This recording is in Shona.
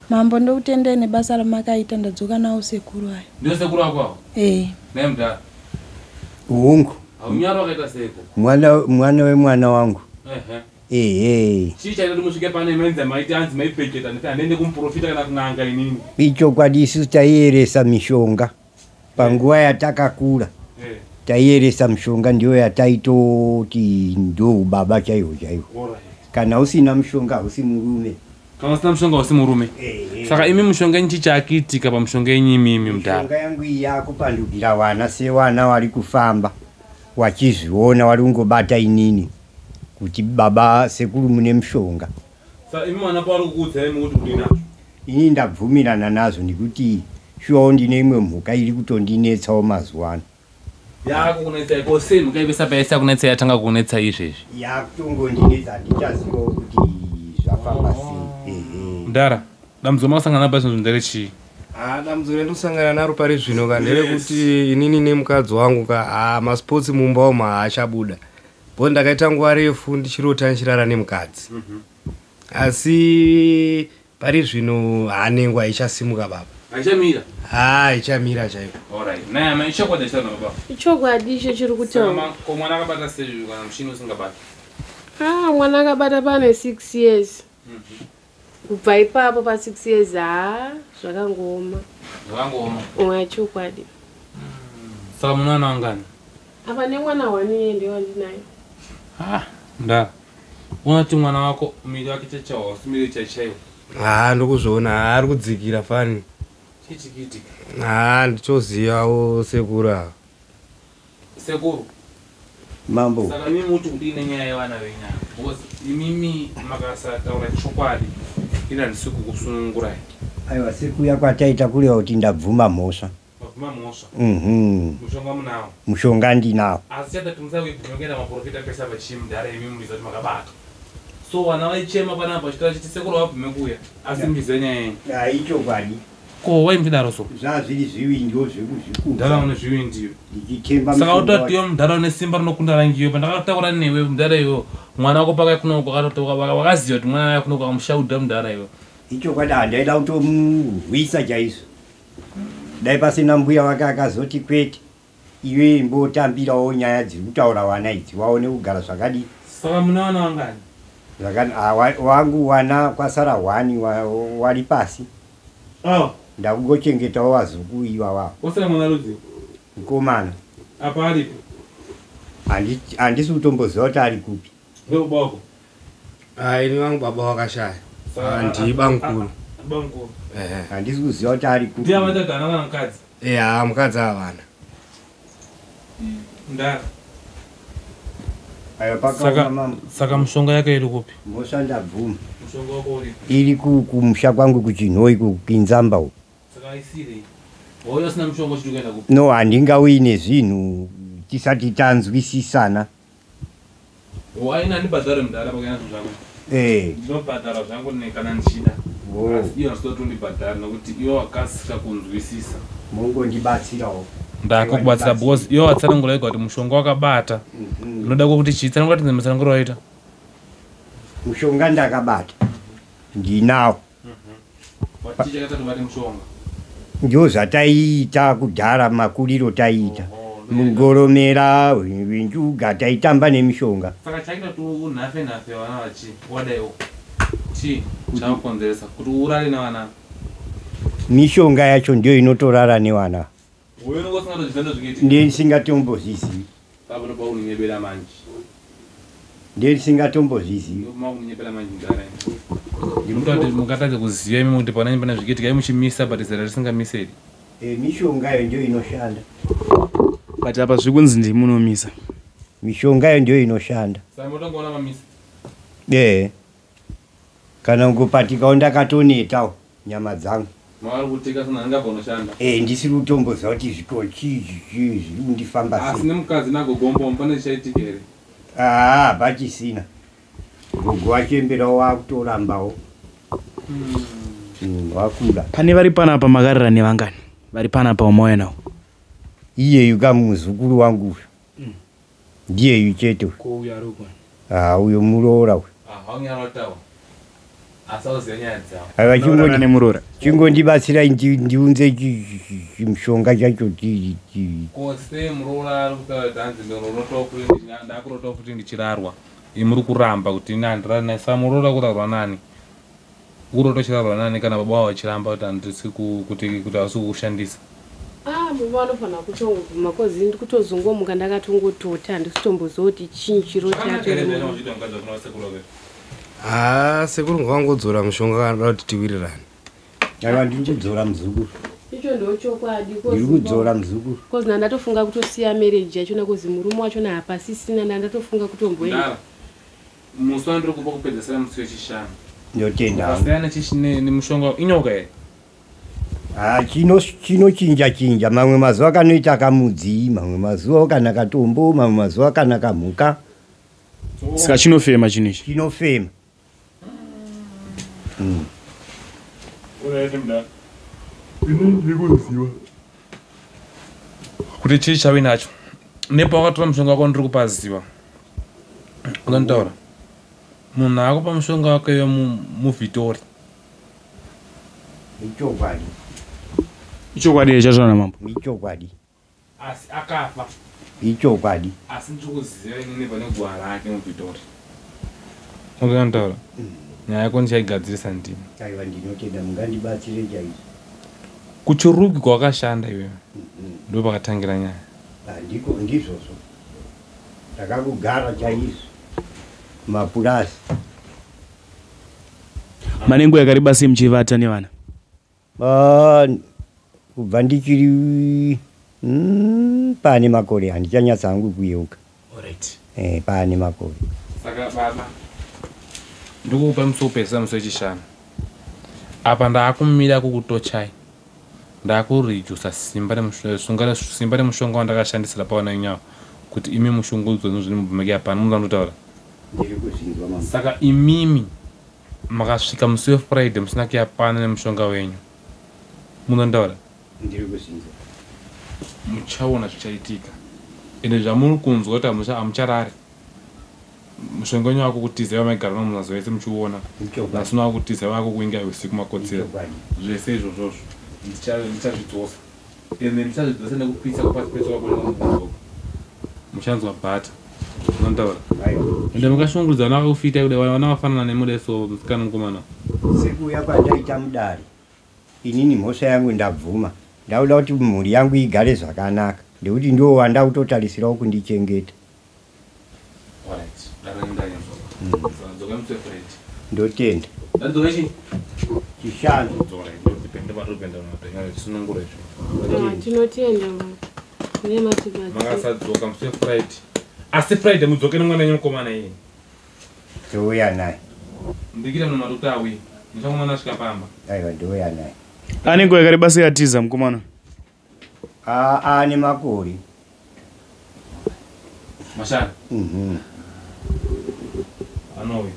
Mambo, ndokutendai nebasa ramakaita. Ndadzoka nawo sekuru aya. Ndiyo sekuru ako avo? Ee. Naye mudhara? Hongu. Haunyaro wakaita seiko? Mwana, mwana wemwana wangu. Ehe. Ehe. Chii chaita kuti musvike pane mainzi maiti hanzi maipeketa nditi handiende kumuprofita kana kun'anga inini? Ichokwadi, isu taiyeresa mishonga panguva yatakakura. Eh. Taiyeresa mishonga, ndiyo yataitoti ndo ubaba chaihwo chaihwo. Alright. Kana usina mushonga hausi murume. Kana usina mushonga hausi murume. Ehe. Saka imi mushonga yenyu chii chakuitika pamushonga yenyu imimi mudhara? Mishonga yangu iyi yakupandukira wana, sewana wari kufamba wachizviona, wari kungobata inini kuti baba sekuru mune mushonga. Saka imi mwana paari kukuudzai imi kuti kudii nazvo? Ini ndabvumirana nazvo nekuti shuwawo ndine imwe mhuka iri kutondinetsawo mazuva ano. Yakukunetsai ko sei mhuka ipesa paisa kunetsai yatanga kukunetsai izvezvi? Yakutongondinetsa, handichazivawo kuti zvafamba sei. Ehe. Mudhara, dambudziko makasangana naro pazvinhu nderechii? Ha, dambudziko randosangana naro pari zvino ka nderekuti inini nemukadzi wangu ka, ha, masports mumba umu haachabuda, bo ndakaita nguva refu ndichirota ndichirara nemukadzi, asi pari zvino hanengo haichasimuka baba. Haichamira? Ha, haichamira chaiko. Alright. Naye amai, ichokwadi achitaura nababa? Ichokwadi icho chiri Saka kutaura. ko mwana akabata sei kana mushini usingabati? Ah, mwana akabata pane 6 years. Kubva ipapo pa6 years, haa, zvakangooma. Zvakangooma. Oya, chokwadi. Saka muna vana vangani? Apa nemwana wani iye ndiye wandinayo. Ah, mudhara. Uona kuti mwana wako muviri wake chaichawo hausi muviri chaichaiwo. Ha, ndokuzviona, ha, ari kudzikira fani. Chii chikiitika? Ha, ndichozivawo sekuru ava. Sekuru. Mambo. Saka imimi muti kudii nenyaya yevana venyu ava? Because imimi makasataura chokwadi, ini handisi kukusunungurai. Aiwa, sekuya kwataita kureva kuti ndabvuma mhosva. Mabvuma mhosva. Mushonga munawo. Mushonga ndinawo. Asi chatati musawibvuma kuenda maprofita pese apa chii mudhara, imi muchiziva kuti makabata. So vana vaichema panapa vachitaura chiti sekuru vabvume kuuya asi muchiziva nyaya yenyu. Ichokwadi. Ko wai muchidaro so? Zvazviri zviwindiwo Mudhara zvekuzvikudza. une zviwindiyo. Ndichitemba Saka mushonga utati iwe mudhara une simba rinokunda rangiyo, pandakataura newe mudhara iwe, mwana wako pakai kunoko wakaziva kuti mwana wako kunoko akamushaudha mudhara iwe. Ichokwadi, handaida kutomurwisa chaizvo, dai pasina mbuya wake akazoti kwete, iwe imbotambirawo nyaya dziri kutaura wana idzi, waone kugara zvakadii. Saka muna vana vangani? Wangu wana kwasara hwani wari pasi. Oh. Ndakungochengetawo vazukuru ivavavo. Wasara mwana rudzi? Mukomana. Apa aripi? Handisi kutomboziva kuti ari kupi. Ndobaba wako? Ha, ini vangu baba wakashaya, handiba mukuru. Bamukuru. Ehe. Handisi kuziva kuti ari kupi. Ndiye amaita gana kana mukadzi? Ya, mukadzi havana. Mudhara. Aiwa, pakaoma Saka mambo. saka mushonga yake iri kupi? Mhosva ndabvuma. Mushonga wako uripi? Iri kumusha kwangu kuChinhoi, kuKinzamba uku. Saka aisirei? Wauya usina mushonga uchiti kuenda kupi? No, handingauyi nezvinhu tisati tanzwisisana. Waini handibhadhare mudhara pakaenda zvinhu zvangu. Ndinobhadhara zvangu kana ndichida. Asi iyo handisida kuti undibhadhare nekuti iwe wakasika kunzwisisa. Mongondibatsirawo. Ndakukubatsira because iwe watsanangura wega kuti mushonga wakabata. Unoda kuti chii? Tsanangura tinze matsananguro waita. Mushonga ndakabata, ndinawo. Wati chakaita tubate mushonga? Ndio zvataiita kudhara, makuriro taiita mugoromera, winjuga, taitamba nemishonga. Saka chaita kuti unhafe nhafe vana vachi wadaiwo. Chii chakukonzeresa kuti urare nevana? Mishonga yacho ndiyo inotorara nevana. Uyo unenge usingatoziva ndozvikuitika. Ndisingatombozvizivi. Papo ndopauninyebera manje. Ndisingatombozvizivi. Ndopauninyebera manje mudhara. Ndinototi mungatadze kuziva imi kuti panani pane zvikuitika, imi muchimisa, but zera risingamisi. Mishongayo ndiyo inoshanda. But apa zviri kunzi ndimi munomisa. Mishongayo ndiyo inoshanda. Saka motongoona mamisa. Ee, kana ngopatikawo ndakatonetawo nyama dzangu. Mavari kuteka sana angabva unoshanda. Ndisiri kutomboziva kuti zviko chii chii zviri kundifamba Asi sei. nemukadzi nagogombo pane chichaitika here? Aa, pachisina, gogo wachemberawo, wakutorambawo. Wakura. Pane vari panapa makarara nevangani vari panapa wamauya nawo? Iyeyu kamuzukuru wangu uyu, ndiyeyu chete uyu. Ko uyo ari uko? Ah, uyo muroora uyu. Ah, haunyara kutaura. Asi auziva nyaya dzavo. Aiwa, Muroora nemuroora. Chingondibatsirai ndiunze chimushonga chacho Kose muroora ari kutaura kuti hanzi ndakurotawo futi ndichirarwa. Imi muri kuramba kuti ini handirari naye. Saka muroora kurarwa nani? Urota uchirarwa nani kana baba wavo vachiramba kuti handisi kuti havasi kukushandisa? Ah, baba vanofanira kutongobvuma kozi ndikutozongomuka ndakatongotota, handisi kutomboziva kuti chinyi chiro Zvakanaka chacho. here zvainenge uchiita mukadzi wako nasekuru wako? Haa, sekuru ngavangodzora mushonga kana da kuti tiwirirane. Aiwa, ndinodzora muzukuru. Icho ndochokwadi. Ndiri kudzora muzukuru. Kozi ndandatofunga kutosiya marriage yachona, kozi murume wachona hapasisina, ndandatofunga kutomboenda. Ndara. Musi wandiri kupa kupedzesera musi wechishanu. Ndotenda hangu. Ukasiyana nemushonga inyoka here? Ah, chinochinja chinja, mamwe mazuva kanoita kamudzi, mamwe mazuva kana katombo, mamwe mazuva kana kamhuka. Saka chinofema chinhu ichi? Chinofema. Unaende mudara. Ndikuziva kuti chii chauinacho nepawakatora mushonga wako ndiri kupaziva. Unonitaura munhu akupa mushonga wako iwe muvhitori. Ichokwadi. Ichokwadi here chazvana mambo? Ichokwadi. Asi akafa. Ichokwadi. Asi ndiri kuziva inini pane guva rake muvhitori. Unonitaura nyaya yako ndichaigadzirisa ndini. Aiwa, ndinotenda, mungandibatsire chaizvo. Kuchirugi kwawakashanda iwewe ndo pakatangira nyaya. Handiko, ndizvozvo, ndakakugara chaizvo mapurasi. Mane nguva yakareba sei muchivata nevana? Ah, kubva ndichiri pane makore, handichanyatsa hangu kuyeuka. Alright. Pane makore. Saka baba, ndikukupa musi wekupedzisira musi wechishanu. Apa ndaakumira kukutochai, ndaakuredusa simba simba remushonga wandakashandisira pawana inyawo kuti imi mushungurudzwe nezviri mubvumeke hapana. Munhu anotaura. Ndiri kuzvinzwa mama. Saka imimi makasvika musi wefriday musina kuyapana nemushonga wenyu, munhu anotaura. Ndiri kuzvinzwa. Muchaona zvichaitika, ende zvamuri kunzwa kuti hamucharari, mushonga wenyu wakukutizai vamaigara nomunazuva ese muchiona. Ichokwadi. Nasina wakutizai vakukuingai usiku makotsera. Ichokwadi. Zvese izvozvozvo ndichazvidzosa, ende ndichazvidzosa nekupisa kwapasi petsoka kwenyu, muchanzwa bhata unotaura. Aiwa. Ende mukashungurudza vana vakufita kudai, vana vafanana nemudai so, musikana mukomana. Sekuuya kwandaita mudare, inini mhosva yangu ndabvuma. Ndauda kuti mhuri yangu igare zvakanaka, ndekuti ndiwo wandakutotarisirawo kundichengeta. Alright, dzoka musi wefriday. Ndotenda. Ndadzoka chii? Chishanu. Sunungura izvo. Ah, tinotenda mama nematibatsira. Makasadzoka musi wefriday, asi Friday mudzoke nemwana wenyu mukomana iyeye. Ndouya naye. Ndikira munhu mari auye, muchamwana asvika pamba. Aiwa, ndouya naye. Ane nguva yakareba sei atiza mukomana? Ane makore. Mashanu. Mhm. Anouya.